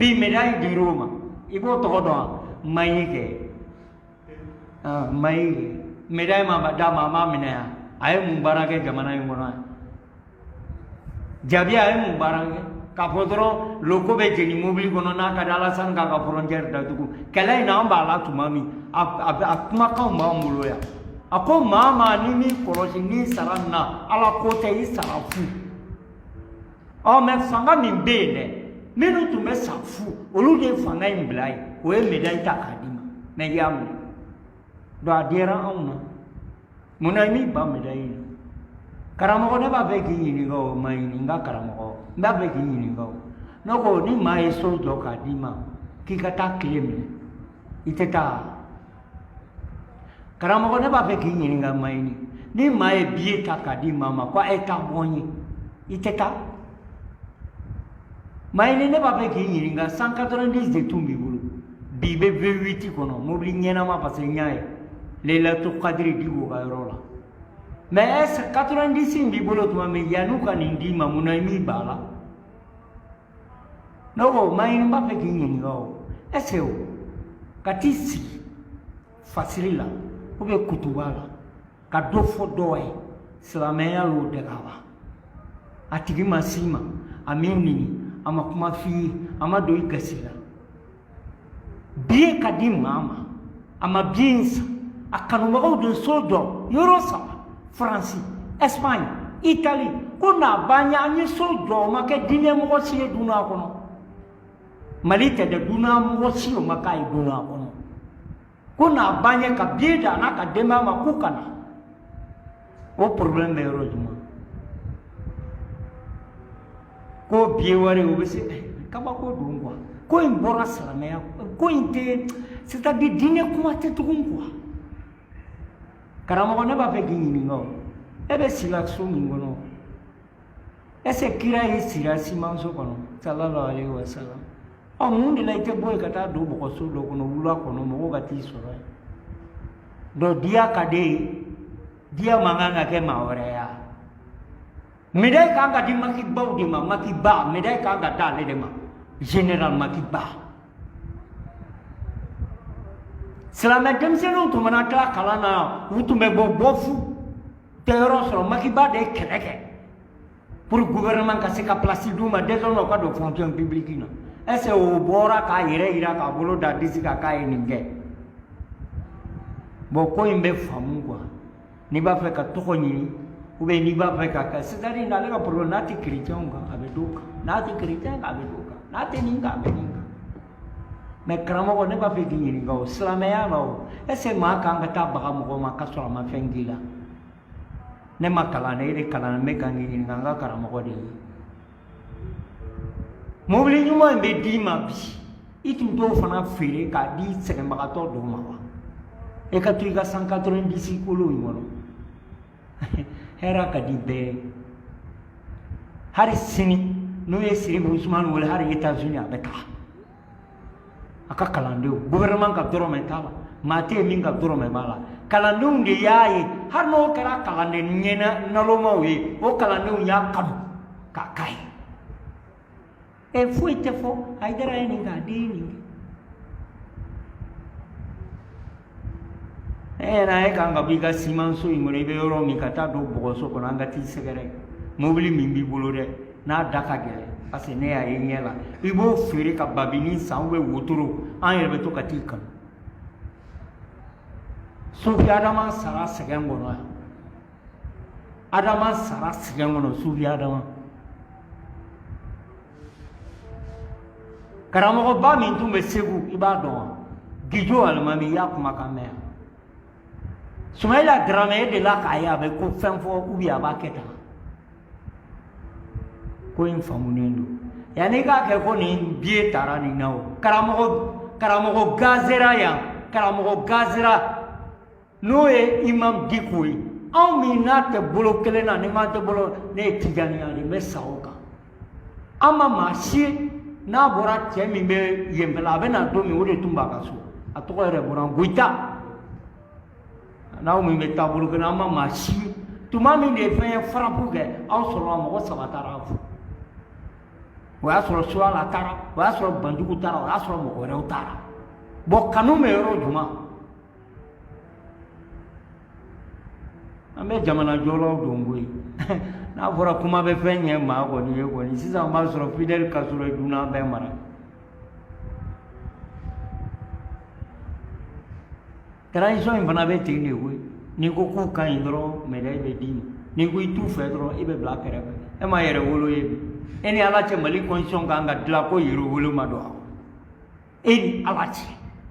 Bi médaille dir'o ma, i b'o tɔgɔ dɔn wa? Mayi kɛ, mayi kɛ, médaille ma d'a ma, a m'a minɛ yan. A ye mun baara kɛ jamana in kɔnɔ yan? Jaabi, a ye mun baara kɛ? K'a fɔ dɔrɔn loko bɛ jeni mobili kɔnɔ, n'a ka di Alassane k'a ka frontière datugu. Kɛlɛ in na, an b'a la tuma min, a kumakanw b'an bolo yan. A ko maa maa ni m'i kɔlɔsi n'i sara nin na, Ala ko tɛ, i sara fu. Ɔ mais fanga min bɛ yen dɛ, minnu tun bɛ sa fu, olu de ye fanga in bila yen. O ye médaille ta k'a d'i ma, mais i y'a minɛ. Donc a diyara anw na. Mun na i m'i ban médaille in na? Karamɔgɔ, ne b'a fɛ k'i ɲininka o ma ɲininka. Karamɔgɔ, n b'a fɛ k'i ɲininka o. Ne ko ni maa ye so jɔ k'a d'i ma k'i ka taa tile minɛ, i tɛ taa? Karamɔgɔ, ne b'a fɛ k'i ɲininka, Mayini, ni maa ye billet ta k'a di maa ma ko a ye taa bɔ n ye, i tɛ taa? Mayini, ne b'a fɛ k'i ɲininka, 190 de tun b'i bolo, bi i bɛ V8 kɔnɔ, mobili ɲɛnama, parce que n y'a ye Leyilatu Kadiri Diko ka yɔrɔ la. Mais est ce que 90 in b'i bolo tuma min, yan'u ka nin d'i ma, mun na i m'i ban a la? Ne ko Mayini, n b'a fɛ k'i ɲininka o, est ce que o ka t'i sigi fasiri la ou bien kutuba la ka dɔ fɔ dɔ ye, silamɛya y'o dege wa? A tigi ma s'i ma, a m'i nini, a ma kuma f'i ye, a ma don i gasi la. Billet ka di maa ma, a ma billet in san, a kanubagaw de so jɔ yɔrɔ saba, Faransi, Espagne, Italie, ko n'a b'an ye, an ye so jɔ, o ma kɛ diinɛ mɔgɔ si ye dunan kɔnɔ. Mali tɛ dɛ, dunan mɔgɔ si o ma k'a ye dunan kɔnɔ. Ko n'a b'an ye ka billet d'a n'a ka denbaya ma k'u ka na. O problème bɛ yɔrɔ jumɛn? Ko billet wari, o bɛ se kabako don quoi. Ko in bɔra silamɛya, ko in tɛ, c'est à dire diinɛ kuma tɛ tugun quoi. Karamɔgɔ, ne b'a fɛ k'i ɲininka o, e bɛ sila so min kɔnɔ, est ce que kira y'i sira simanso kɔnɔ, sallallahu alaihi wa sallam? Ɔ mun de la i tɛ bɔ yen ka taa don bɔgɔso dɔ kɔnɔ wula kɔnɔ, mɔgɔw ka t'i sɔrɔ yen? Donc diya ka d'e ye, diya man kan ka kɛ maa wɛrɛ ya. Médaille kan ka di makibaw de ma. Makiba, médaille kan ka d'ale de ma, général Makiba. Silamɛ denmisɛnninw tun mana tila kalan na, u tun bɛ bɔ bɔ fu tɛ yɔrɔ sɔrɔ. Makiba de ye kɛlɛ kɛ pour gouvernement ka se ka place d'u ma désormais, u ka don fonction publique na. Est ce que o bɔra k'a yɛrɛ yira k'a bolo da disi kan k'a ye nin kɛ? Bon, ko in bɛ faamu quoi. N'i b'a fɛ ka tɔgɔ ɲini ou bien n'i b'a fɛ ka kɛ, c'est à dire ale ka problème, n'a tɛ chrétien kan, a bɛ d'o kan, n'a tɛ chrétien kan, a bɛ d'o kan, n'a tɛ nin kan, a bɛ nin kan. Mais karamɔgɔ, ne b'a fɛ k'i ɲininka o, silamɛya la o, est ce que maa kan ka taa baga mɔgɔ ma k'a sɔrɔ a ma fɛn k'i la? Ne ma kalan ne, e de kalan, n bɛ kan k'i ɲininka, n ka karamɔgɔ de ye. Mobili ɲuman in bɛ d'i ma bi, i tun t'o fana feere k'a di sɛgɛnbagatɔ dɔw ma wa? E ka to i ka 190 kolo in kɔnɔ, hɛrɛ ka di bɛɛ ye. Hali sini n'u ye Sirifu Usumani wele hali États-Unis, a bɛ taa. A ka kalandenw, gouvernement ka dɔrɔmɛ t'a la, maa tɛ yen min ka dɔrɔmɛ b'a la. Kalandenw de y'a ye, hali n'o kɛra kalanden ɲɛna nalomaw ye, o kalandenw y'a kanu k'a k'a ye. Ɛ, foyi tɛ fɔ Hayidara ye nin kɛ, a den ye nin kɛ. E yɛrɛ, e kan ka bɔ i ka simanso in kɔnɔ, i bɛ yɔrɔ min, ka taa don bɔgɔso kɔnɔ, an ka t'i sɛgɛrɛ. Mobili min b'i bolo dɛ, n'a da ka gɛlɛn, parce que ne y'a ye ɲɛ la, i b'o feere ka babini san ou bien wotoro, an yɛrɛ bɛ to ka t'i kanu. Sufi Adama sara sɛgɛn kɔnɔ yan. Adama sara sɛgɛn kɔnɔ, Sufi Adama. Karamɔgɔba min tun bɛ Segu, i b'a dɔn wa? Gijo Alimami, i y'a kumakan mɛn yan. Sumayila Daramɛ, e delila k'a ye a bɛ ko fɛn fɔ ou bien a b'a kɛ tan? Ko in faamunen don. Yanni i k'a kɛ ko nin biye taara nin na o, karamɔgɔ gazera yan, karamɔgɔ gazera n'o ye Imam Diko ye, anw min n'a tɛ bolo kelen na, ni m'an tɛ bolo, ne ye Tijaniya de, n bɛ sa o kan. An ma maa si ye n'a bɔra cɛ min bɛ yen fɛnɛ, a bɛ na don min, o de tun b'a ka so, a tɔgɔ yɛrɛ bɔra, Goyita. N'aw min bɛ taabolo kelen, an ma maa si ye tuma min de ye fɛn ye farapu kɛ, aw sɔrɔla mɔgɔ saba taara fo. O y'a sɔrɔ Suwala taara, o y'a sɔrɔ Banjugu taara, o y'a sɔrɔ mɔgɔ wɛrɛw taara. Bon, kanu bɛ yɔrɔ jumɛn? An bɛ jamana jɔlaw don koyi. N'a fɔra kuma bɛ fɛn ɲɛ maa kɔni ye kɔni, sisan b'a sɔrɔ Fidel Castro ye dunan bɛɛ mara. Transition in fana bɛ ten de koyi. N'i ko k'u ka ɲi dɔrɔn, médaille bɛ d'i ma. N'i ko i t'u fɛ dɔrɔn, i bɛ bila kɛrɛfɛ. E ma yɛrɛwolo ye bi? E ni Ala cɛ, Mali constitution kan ka dilan ko yɛrɛwolo ma don a kɔnɔ? E ni Ala cɛ,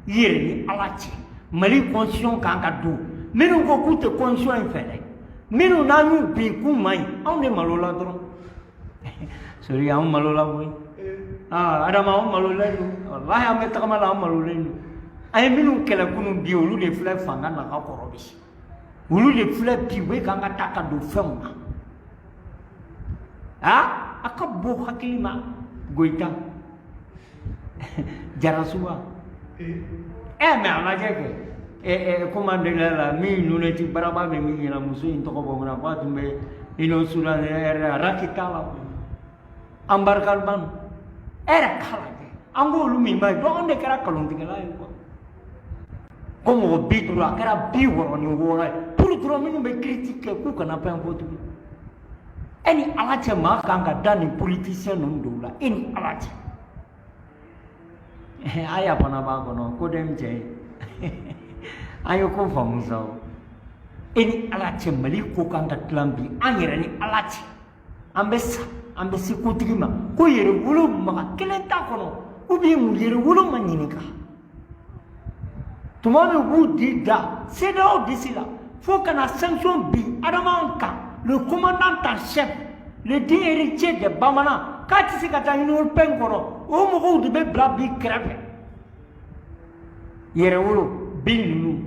i yɛrɛ ni Ala cɛ, Mali constitution kan ka don? Minnu ko k'u tɛ constitution in fɛ dɛ, minnu n'an y'u bin k'u man ɲi, anw de malola dɔrɔn. Sori, anw malola koyi. Aa Adama, anw malolen don walahi. An bɛ tagama la, an malolen don. An ye minnu kɛlɛ kunun, bi olu de filɛ fanga nafa kɔrɔ. Bi olu de filɛ bi u bɛ k'an ka taa ka don fɛnw na. Aa, a ka bon hakili ma. Goyita Jarasuba ɛ, mais a lajɛ kɛ ɛ ɛ komi an delila la min lunette baraba bɛ min ɲɛna, muso in tɔgɔ bɔ mun na, k'a tun bɛ Union Soudan Rakita la, embarquement e yɛrɛ k'a lajɛ. An k'olu min b'a ye donc, anw de kɛra nkalontigɛla ye quoi. Ko mɔgɔ 50, a kɛra 66 ye pour dɔrɔn minnu bɛ critique kɛ k'u kana fɛn fɔ tugun. E ni Ala cɛ, maa kan ka da nin politicien ninnu dɔw la? E ni Ala cɛ, aya fana b'a kɔnɔ ko den cɛ ye. An ye ko faamu sa o. E ni Ala cɛ, Mali ko kan ka dilan bi? An yɛrɛ ni Ala cɛ, an bɛ sa, an bɛ se kotigi ma ko yɛrɛwolo maga kelen t'a kɔnɔ, ou bien mun yɛrɛwolo ma ɲininka tuma min b'u di da CEDEAO disi la fo ka na sanction bin Adama kan, le commandant en chef, le digne héritier de Bamanan, k'a tɛ se ka taa Union européenne kɔnɔ. O mɔgɔw de bɛ bila bi kɛrɛfɛ. Yɛrɛwolo bi ninnu,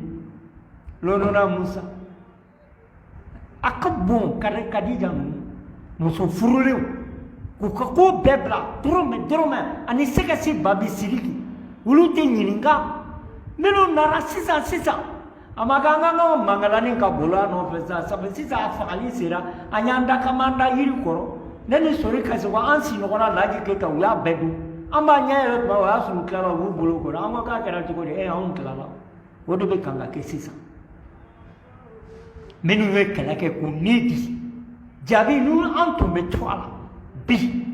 l'honorable Musa, a ka bon Kadija ninnu, muso furulenw k'u ka ko bɛɛ bila dɔrɔmɛ dɔrɔmɛ, ani Sɛgɛsi Babi Sidiki, olu tɛ ɲininka. Minnu nana sisan sisan, a ma k'an ka ka mankalani ka bolo a nɔfɛ sa. Sabu sisan a fagali sera, an y'an da k'an da yiri kɔrɔ. Ne ni Sori Kasiko, an siɲɔgɔnna Laji Keyita, u y'a bɛɛ dun. An b'a ɲɛ yɛrɛ tuma, o y'a sɔrɔ u tilala, u b'u bolo kɔrɔ. An ko k'a kɛra cogo di? E, anw tilala. O de bɛ kan ka kɛ sisan. Minnu ye kɛlɛ kɛ k'u ni di jaabi, n'u an tun bɛ to a la bi,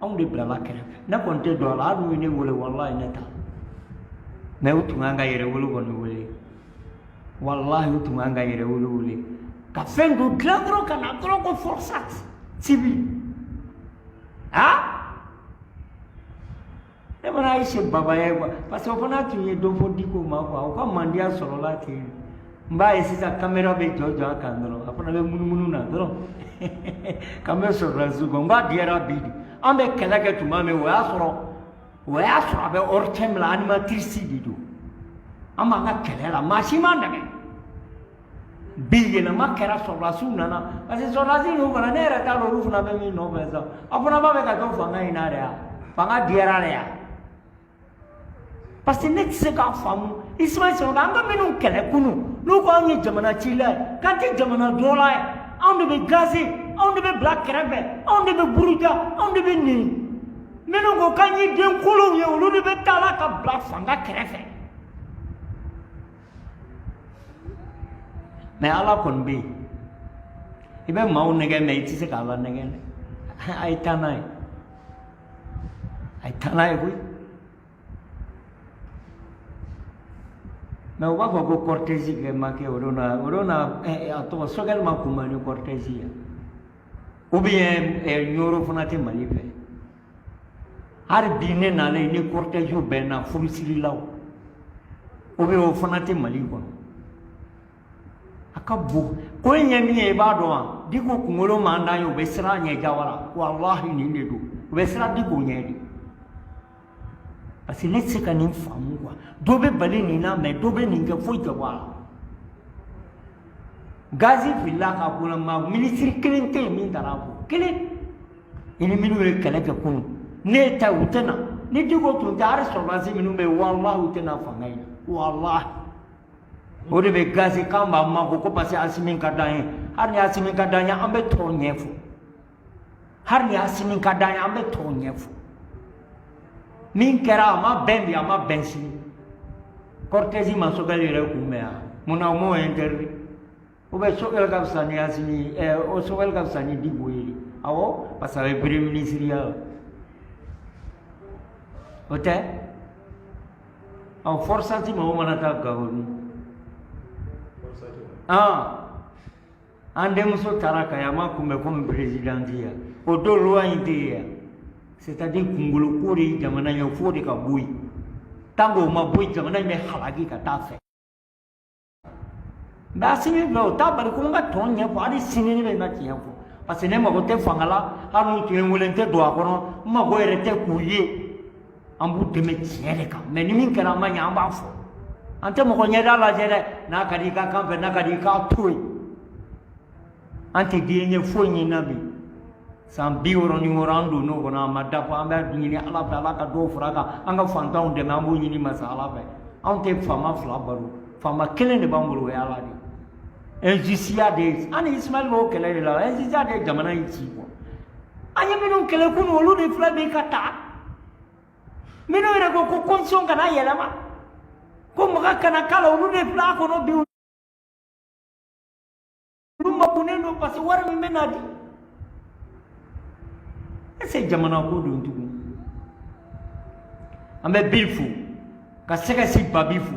anw de bilala kɛrɛfɛ. Ne kɔni tɛ don a la. Hali n'u ye ne wele, walahi ne t'a. Mais u tun kan ka yɛrɛwolo kɔni wele. Walahi, u tun kan ka yɛrɛwolo wele ka fɛn dɔ dilan dɔrɔn ka na dɔrɔn ko forçat civil. Ah, ne fana Ayise Baba ye quoi, parce que o fana tun ye dɔ fɔ Diko ma quoi. O ka mandiya sɔrɔla ten. N b'a ye sisan, caméra bɛ jɔ jɔ a kan dɔrɔn, a fana bɛ munumunu na dɔrɔn k'an bɛ sɔrɔdasiw kɔ. N k'a diyara bi de. An bɛ kɛlɛ kɛ tuma min, o y'a sɔrɔ a bɛ ORTM la, animatrice de don. An b'an ka kɛlɛ la, maa si m'an dɛmɛ. Bi yɛlɛma kɛra, sɔrɔdasiw nana, parce que sɔrɔdasi ninnu fana, ne yɛrɛ t'a dɔn olu fana bɛ min nɔfɛ sa. Aw fana b'a fɛ ka to fanga in na de ya? Fanga diyara de ya? Parce que ne tɛ se k'a faamu. Ismaël Samaké, an ka minnu kɛlɛ kunun, n'u ko anw ye jamana cila ye, k'an tɛ jamana jɔla ye, anw de bɛ gaze, anw de bɛ bila kɛrɛfɛ, anw de bɛ buruja, anw de bɛ nin. Minnu ko k'an ye den kolonw ye, olu de bɛ taa la ka bila fanga kɛrɛfɛ. Mais Ala kɔni bɛ yen. I bɛ maaw nɛgɛ, mais i tɛ se k'Ala nɛgɛ dɛ. A ye taa n'a ye, a ye taa n'a ye koyi. Mais u b'a fɔ ko cortège kɛ ma kɛ o don na, o don na a tɔgɔ Sogɛli ma kunbɛn ni cortège ye, ou bien Ɲoro fana tɛ Mali fɛ. Hali bi ne nalen ni cortège bɛ na furusirilaw, ou bien o fana tɛ Mali kɔnɔ. A ka bon. Ko in ye min ye, i b'a dɔn wa? Diko kunkolo man d'an ye, u bɛ siran ɲɛ Jawara. Walahi, nin de don, u bɛ siran Diko ɲɛ de, parce que ne tɛ se ka nin faamu quoi. Dɔ bɛ bali nin na, mais dɔ bɛ nin kɛ, foyi tɛ bɔ a la. Gazi filila ka ko la, ma minisiri kelen tɛ yen min taara fɔ kelen. I ni minnu ye kɛlɛ kɛ kunun, ne ta, u tɛ na. Ni Diko tun tɛ, hali sɔrɔdasi minnu bɛ yen, walahi u tɛ na fanga in na. Walahi, o de bɛ gazi k'an b'a mako ko parce que Asimi ka d'an ye. Hali ni Asimi ka d'an ye, an bɛ tɔw ɲɛfɔ. Hali ni Asimi ka d'an ye, an bɛ tɔw ɲɛfɔ. Min kɛra, a ma bɛn bi, a ma bɛn sini. Cortège ma Choguel yɛrɛ kunbɛn yan, mun na o m'o interdit? Ou bien Choguel ka fisa ni Assimi, o Choguel ka fisa ni Dicko ye de? Awɔ, parce que a bɛ premier ministre ya la, o tɛ. Ɔ, FORSAT mɔgɔw mana taa Gawo dun? Ah, an denmuso taara Kayi, a ma kunbɛn komi présidente ya. O don loi in tɛ yen ya. C'est à dire, kunkolo ko de ye jamana ye, f'o de ka bɔ yen. Tant que o ma bɔ yen, jamana in bɛ halaki ka taa fɛ. Mais Assimi filɛ, o t'a bali ko n ka tɔn ɲɛfɔ. Hali sini ne bɛ n ka tiɲɛ fɔ, parce que ne mago tɛ fanga la. Hali n'u tun ye n wele, n tɛ don a kɔnɔ. N mago yɛrɛ tɛ k'u ye. An b'u dɛmɛ tiɲɛ de kan, mais ni min kɛra a ma ɲɛ, an b'a fɔ. An tɛ mɔgɔ ɲɛda lajɛ dɛ. N'a ka di i ka kan fɛ, n'a ka di i k'a to yen. An tɛ diɲɛ ɲɛ foyi ɲini na bi. San 66 an donn'o kɔnɔ, a ma dafa. An b'a ɲini Ala fɛ, Ala ka dɔw fara a kan, an ka fantanw dɛmɛ. An b'o ɲini masa Ala fɛ. Anw tɛ faama fila balo, faama kelen de b'an bolo, o ye Ala de ye. Injustice de ye an ni Ismaël b'o kɛlɛ de la. Injustice de ye jamana in ci quoi. An ye minnu kɛlɛ kunun, olu de filɛ bi ka taa. Minnu yɛrɛ ko ko constitution kana yɛlɛma, ko maga kana k'a la, olu de filɛ a kɔnɔ bi. Olu makunnen don, parce que wari min bɛ na di. Est ce que jamana ko don tugun? An bɛ Bill fo, ka Sɛgɛsi Babi fo,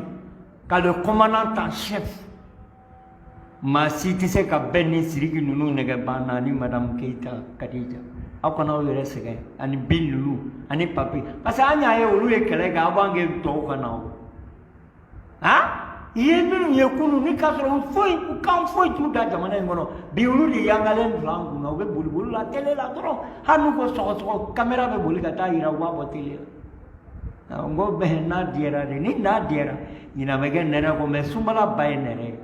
ka le commandant en chef. Maa si tɛ se ka bɛn ni Sidiki ninnu nɛgɛ ban na ni madame Keita Kadija. Aw kana aw yɛrɛ sɛgɛn ani Bill ninnu ani Papi, parce que an y'a ye, olu ye kɛlɛ kɛ avant que tɔw ka na. O han, i ye minnu ye kunun ni k'a sɔrɔ foyi u kan foyi t'u da jamana in kɔnɔ, bi olu de yangalen bila an kunna. U bɛ boli boli la télé la dɔrɔn. Hali n'u ko sɔgɔsɔgɔ, caméra bɛ boli ka taa yira, u b'a bɔ télé la. N ko bɛn n'a diyara de, ni n'a diyara, ɲinan bɛ kɛ nɛrɛ kɔ. Mais sunbala ba ye nɛrɛ ye.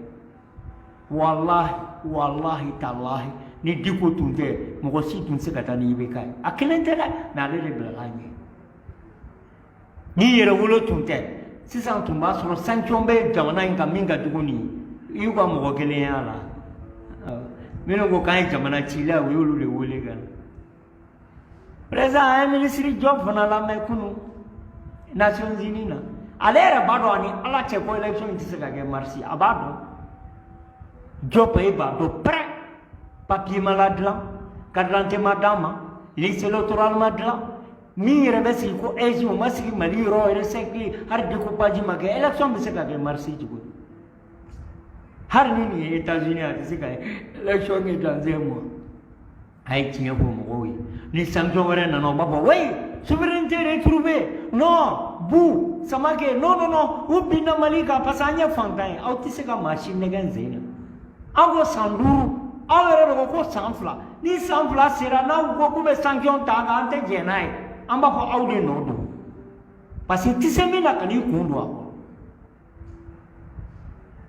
Walahi, walahi talahi, ni Dicko tun tɛ, mɔgɔ si tun tɛ se ka taa ni IBK ye. A kelen tɛ dɛ, mais ale de bilala ɲɛ. Ni yɛrɛwolo tun tɛ, sisan tun b'a sɔrɔ sanction bɛ jamana in kan min ka jugu nin ye. I y'u ka mɔgɔ kelen y'a la. Minnu ko k'an ye jamana cila, u y'olu de wele ka na. Président, an ye ministre jɔ fana lamɛn kunun Nations Unies na. Ale yɛrɛ b'a dɔn ani Ala cɛ ko élection in tɛ se ka kɛ mars. A b'a dɔn, Diop e b'a dɔn prêt, papier ma ladilan, carte d'identité ma d'an ma, liste électorale ma dilan. Min yɛrɛ bɛ sigi ko AIGE, o ma sigi Mali yɔrɔ yɛrɛ cercle, hali découpage ma kɛ. Élection bɛ se ka kɛ mars cogo di? Hali ni nin ye États-Unis, a tɛ se ka élection kɛ dans un mois. A ye tiɲɛ fɔ mɔgɔw ye. Ni sanction wɛrɛ nana, u b'a fɔ oui, souveraineté retrouvée. Non, bu Samake, non, non, non, u binna Mali kan parce que an ye fantan ye. Aw tɛ se ka maa si nɛgɛn sen na. An ko san 5, aw yɛrɛ de ko ko san 2. Ni san 2 sera, n'aw ko k'u bɛ sanction ta an kan, an tɛ jɛn n'a ye. An b'a fɔ aw de nɔ don, parce que i tɛ se min na, ka n'i kun don a kɔrɔ.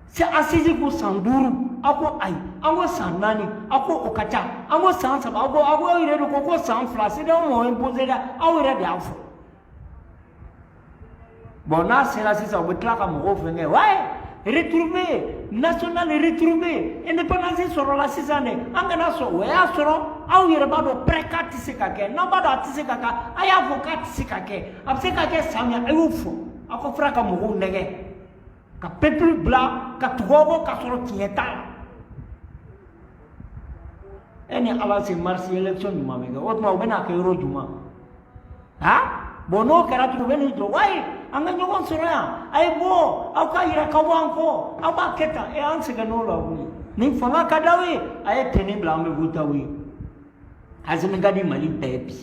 C'est assise ko san 5, aw ko ayi. An ko san 4, aw ko o ka ca. An ko san 3, aw ko aw yɛrɛ de ko ko san 2. CEDEAO m'o imposé dɛ, aw yɛrɛ de y'a fɔ. Bon, n'a sera sisan, u bɛ tila ka mɔgɔw fɛngɛ. Ouais, retrouver national, retrouver indépendance sɔrɔla sisan de, an kana sɔn. O y'a sɔrɔ aw yɛrɛ b'a dɔn prêt k'a tɛ se ka kɛ. N'aw b'a dɔn a tɛ se ka kɛ, a y'a fɔ k'a tɛ se ka kɛ. A bɛ se ka kɛ san min, a y'o fɔ. Aw ka fura ka mɔgɔw nɛgɛ, ka peuple bila ka tugu aw kɔ, k'a sɔrɔ tiɲɛ t'a la. E ni Ala se, mars élection ɲuman bɛ kɛ? O tuma u bɛna kɛ yɔrɔ jumɛn? Ha, bon, n'o kɛra tugun, u bɛ n'i jɔ wayi, an ka ɲɔgɔn sɔrɔ yan, a ye bɔ, aw k'a yira k'aw b'an kɔ, aw b'a kɛ tan. E, an sɛgɛnn'o la koyi. Ni fanga ka d'aw ye, a ye tenue bila, an bɛ voter aw ye. Assimi ka di Mali bɛɛ bi.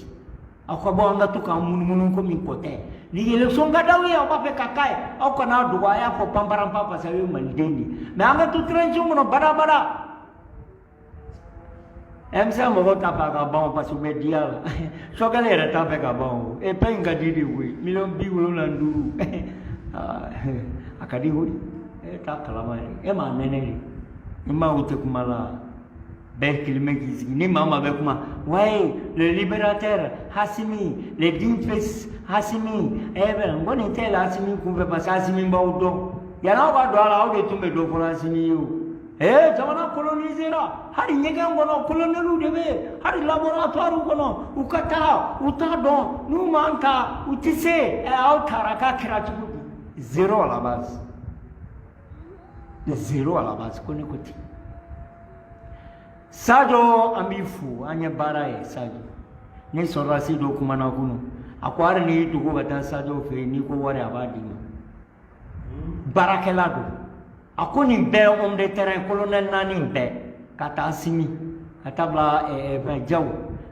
Aw ka bɔ, an ka to k'an munumunu komi kɔ tɛ. Ni élection ka d'aw ye, aw b'a fɛ ka k'a ye, aw kana dogo, a y'a fɔ panparanpan, parce que aw ye maliden de ye. Mais an ka to transition kɔnɔ badabada. M5 mɔgɔw t'a fɛ a ka ban, parce que u bɛ diya la. Choguel yɛrɛ t'a fɛ ka ban. O e paix in ka di de koyi. Miliyɔn 75, a ka di koyi. E t'a kalama yɛrɛ, e m'a nɛnɛ de. I ma o tɛ kuma la, bɛɛ kelen bɛ k'i sigi ni maa maa bɛ kuma. Ouais, le libérateur Assimi, le digne fils Assimi. Eh ben, n ko nin tɛ la Assimi kunfɛ, parce que Assimi b'aw dɔn. Yann'aw ka don a la, aw de tun bɛ dɔ fɔlɔ Assimi ye. O Ee, jamana colonisera, hali ɲɛgɛn kɔnɔ colonɛliw de bɛ yen, hali laboratoire kɔnɔ. U ka taa, u t'a dɔn, n'u m'an ta u tɛ se. Ɛ, aw taara k'a kɛra cogo di? Zéro à la base, zéro à la base. Ko ne ko ten. Sadio, an b'i fo, an ye baara ye. Sadio ni sɔrɔdasi dɔ kumana kunu, a ko hali n'i dogo ka taa Sadio fɛ yen, n'i ko wari, a b'a d'i ma. Baarakɛla don. A ko nin bɛɛ homme de terrain, colonel naani bɛɛ, ka taa Simi, ka taa bila fɛn Jaw,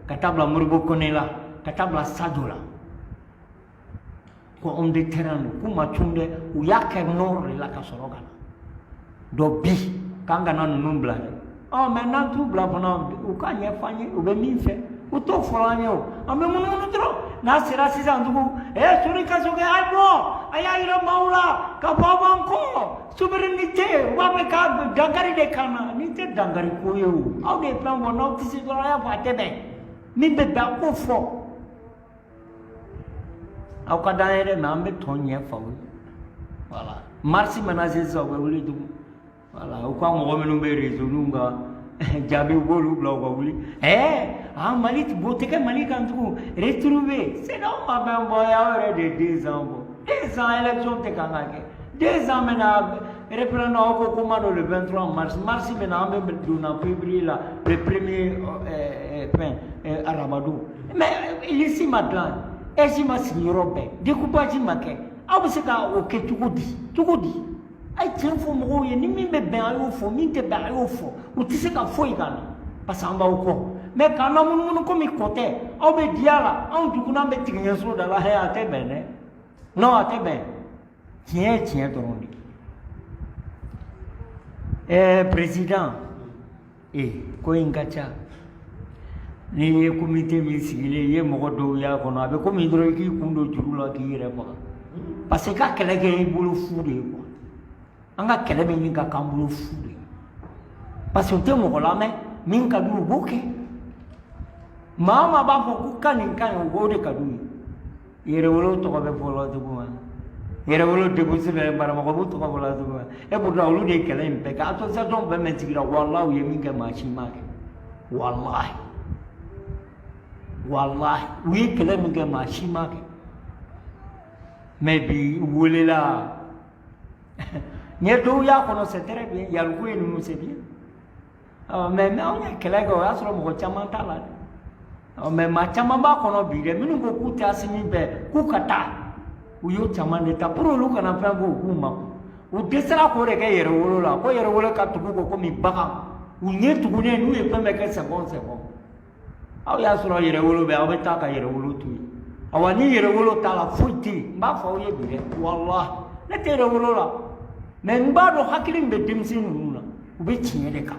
ka taa bila Modibo Kone la, ka taa bila Sadio la, ko homme de terrain don. K'u ma cun dɛ, u y'a kɛ nord de la ka sɔrɔ ka na. Donc bi k'an kana ninnu bila dɛ. Ɔ, mais n'an t'u bila fana, u k'a ɲɛfɔ an ye, u bɛ min fɛ, u t'o fɔlɔ an ye. O an bɛ munumunu dɔrɔn. N'a sera sisan tugun, ee, sori kasoke, a ye bɔ, a y'a yira maaw la ka bɔ aw b'an kɔ, souveraineté. U b'a fɛ ka dankari de kan na. Nin tɛ dankari ko ye o. Aw de ye fɛn fɔ, n'aw tɛ se dɔrɔn, a y'a fɔ a tɛ bɛn. Min bɛ bɛn, a k'o fɔ. Aw ka d'an ye dɛ, mais an bɛ tɔn ɲɛ f'aw ye. Voilà, mars mana se sisan, u bɛ wuli tugun. Voilà, u ka mɔgɔ minnu bɛ réseau kan, jaabi, u b'olu bila u ka wuli. Ɛɛ, ah, Mali bo tɛ kɛ Mali kan tugun, retrouver. CEDEAO ma fɛn bɔ, aw yɛrɛ de ye 2 ans bɔ. 2 ans, élection tɛ kan ka kɛ. 2 ans bɛna référendum, aw ko ko ma don le 23 mars. Mars bɛna, an bɛ donna février la, le premier fɛn arabadon. Mais liste ma dilan, AIGE ma sigi yɔrɔ bɛɛ, découpage ma kɛ. Aw bɛ se ka o kɛ cogo di? Cogo di? A ye tiɲɛ fɔ mɔgɔw ye. Ni min bɛ bɛn, a y'o fɔ. Min tɛ bɛn, a y'o fɔ. U tɛ se ka foyi k'an na parce que an b'aw kɔ. Mais k'an na munumunu komi kɔ tɛ, aw bɛ diya la, anw jugunan bɛ tigɛ ɲɛso da la. Hɛ, a tɛ bɛn dɛ. Non, a tɛ bɛn. Tiɲɛ ye tiɲɛ dɔrɔn de. Ɛɛ, président, ee, ko in ka ca. N'i ye comité min sigilen i ye, mɔgɔ dɔw y'a kɔnɔ, a bɛ komi dɔrɔn i k'i kun don juru la k'i yɛrɛ faga, parce que i ka kɛlɛ kɛ i bolo fu de ye quoi. An ka kɛlɛ bɛ ɲini ka k'an bolo fu de ye, parce que u tɛ mɔgɔ lamɛn. Min ka di u b'o kɛ. Maa o maa b'a fɔ ko ka nin ka ɲi, o b'o de ka d'u ye. Yɛrɛwolo tɔgɔ bɛ fɔ la cogo min, yɛrɛwolo debout sur les baramɔgɔ b'u tɔgɔ fɔ la cogo min. Et pourtant olu de ye kɛlɛ in bɛɛ kɛ. Association bɛɛ mɛn sigira, walahi, u ye min kɛ, maa si m'a kɛ. Walahi, walahi, u ye kɛlɛ min kɛ, maa si m'a kɛ. Mais bi u welela n ye dɔw y'a kɔnɔ, c'est très bien. Yaliku ye ninnu, c'est bien. Mais anw ye kɛlɛ kɛ, o y'a sɔrɔ mɔgɔ caman t'a la dɛ. Mais maa caman b'a kɔnɔ bi dɛ, minnu ko k'u tɛ Asimi fɛ, k'u ka taa, u y'o caman de ta pour olu kana fɛn fɔ u k'u makun. U dɛsɛra k'o de kɛ yɛrɛwolo la, ko yɛrɛwolo ka tugu kɔ komi bagan, u ɲɛ tugunnen. N'u ye fɛn bɛɛ kɛ, c'est bon, c'est bon. Aw y'a sɔrɔ yɛrɛwolo bɛ, aw bɛ taa ka yɛrɛwolo to yen. Awa, ni yɛrɛwolo t'a la, foyi tɛ yen. N b'a fɔ aw ye bi dɛ, walahi, ne tɛ yɛrɛwolo la, mais n b'a dɔn hakili min bɛ denmisɛnnin ninnu na, u bɛ tiɲɛ de kan.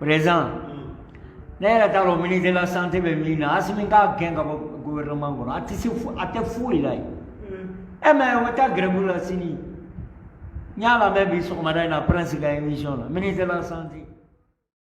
Président, ne yɛrɛ t'a dɔn ministre de la santé bɛ min na. Asimi k'a gɛn ka bɔ gouvernement kɔnɔ. A tɛ se, a tɛ foyi la yen. Ɛ, mais o bɛ taa grève la sini. N y'a lamɛn bi sɔgɔmada in na, Prince ka émission la, ministre de la santé.